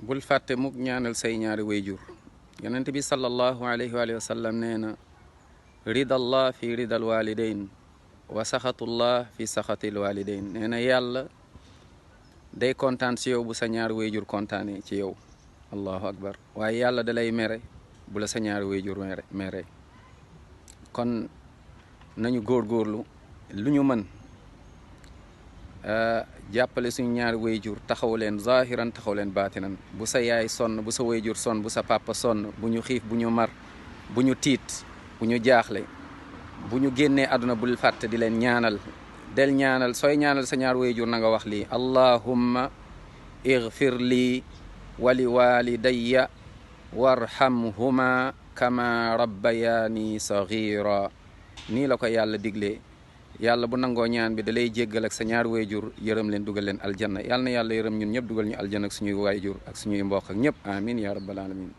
bul fàtte mukk ñaanal say ñaari wayjur. yonent bi sallallahu alayhi wa sallam nee na ridallah fi ridal walidayn wa saxatullah fi saxatil walidayn. nee na yàlla day kontaan ci yow bu sa ñaari wayjur kontaane ci yow. allahu akbar. waaye yàlla da lay mere bu la sa ñaari wayjur mere. kon nañu góorgóorlu lu ñu mën jàppale suñu ñaari wayjur, taxaw leen zahiran taxaw leen baatinan. bu sa yaay sonn, bu sa wayjur sonn, bu sa papa sonn, bu ñu xiif, bu ñu mar, bu ñu tiit, bu ñu jaaxle, bu ñu génnee àdduna bul fàtte di leen ñaanal. del ñaanal, sooy ñaanal sa ñaari wayjur na nga wax lii: allahumma igfir lii wali walidayya warhamhuma kama rabbayani saghira. nii la ko yàlla diglee. yàlla bu nangoo ñaan bi da lay jéggal ak sa ñaari wayjur, yërëm leen, dugal leen aljanna. yàlla na yàlla yërëm ñun ñëpp, dugal ñu aljanna ak suñuy wayjur ak suñuy mbokk ak ñëpp. amin ya rabbal alamin.